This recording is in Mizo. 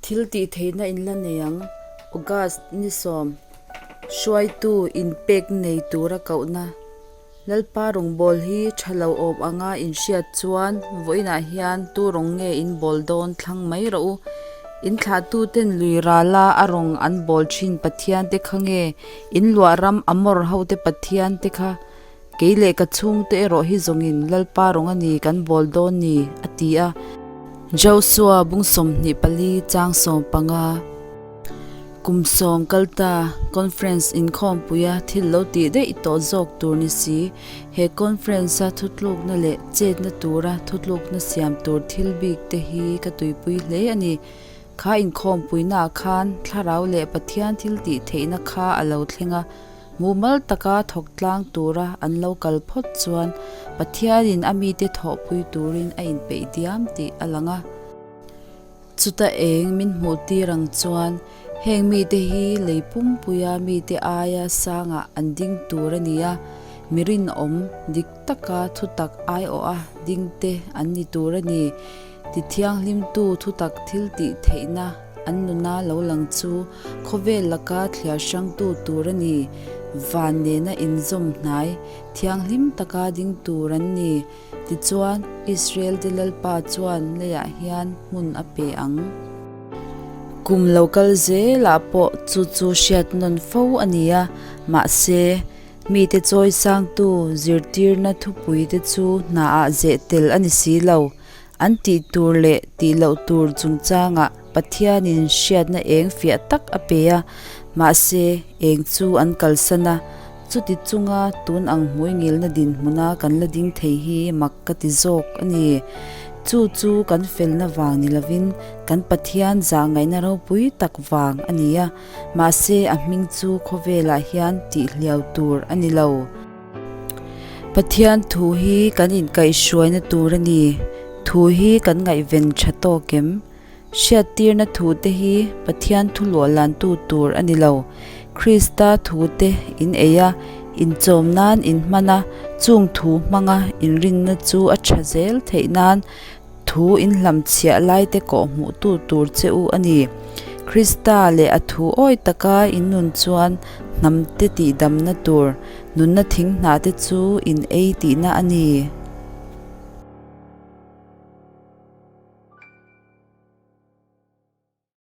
Thil tih theihna in la nei ang. August ni sawm, hruaitu inpek nei tura kohna. Lalpa rawngbâwl hi ṭha lo awm anga in hriat chuan vawiinah hian tu rawng nge in bâwl dawn thlang mai rawh u. In thlahtuten lui râla a rawng an bâwl ṭhin Pathian te kha nge in luah ram Amor hote Pathian te kha? Kei leh ka chhungte erawh hi zawngin Lalpa rawng a ni kan bawl dawn ni, a ti a. Josua bung 24 chang 15. Kum sawm kal ta, conference inkhawmpuia thil lo tih daih tawh zawk tur ni si. He conference-a thutlukna leh chetna tura thutlukna siam tur thil bik te hi ka tuipui hle a ni. Kha inkhawmpuinaah khan thlarau leh Pathian thil tih theihna kha a lo thleng a. Mumal taka thawk tlang tura an lo kal phawt chuan Pathianin a mite thawhpui turin a inpeih diam tih a lang a. Chuta eng min hmuh tir ang chuan heng mite hi lei pumpuia mite aia sangah an ding tur a ni a, mi rinawm dik taka thutak aiawha dingte an ni tur a ni. Tithianghlimtu thutak thil tih theihna an nuna lo lang chu khawvel laka thliar hrangtu tur a ni. Van nena inzawm hnai thianghlim taka ding tur an ni. Tichuan, Israel-te Lalpa chuan leiah hian hmun a pe ang. Kum lo kal zelah pawh chu chu hriat nawn fo a ni a, mahse, Mite chawisangtu zirtirna thupuite chu hnaah zeh tel a ni si lo. An tih tur leh tih loh tur chungchangah Pathianin hriatna eng fiah tak a pe a, mahse eng chu an kalsan a. Chuti chunga tun ang hmuingilna dinhmuna kan la ding thei hi mak ka ti zawk a ni. Chu chu kan felna vang ni lovin kan Pathian zahngaihna ropui tak vang a ni a. Mahse a hming chu khawvelah hian tihhliau tur a ni lo. Pathian thu hi kan inkaihhruaina tur a ni. Thu hi kan ngaihven tha tawk em? Hriattirna thu te hi Pathian thu luahlantu tur a ni lo. Krista thu te in ei a, inchawm nan in hman a, chung thu hmanga inrinna chu a tha zel theih nan Thu inhlamchhiah laite kawhhmuhtu tur che u a ni. Krista leh a thu awi taka in nun chuan hnamte tihdamna tur nunna thing hnahte chu in ei tihna a ni.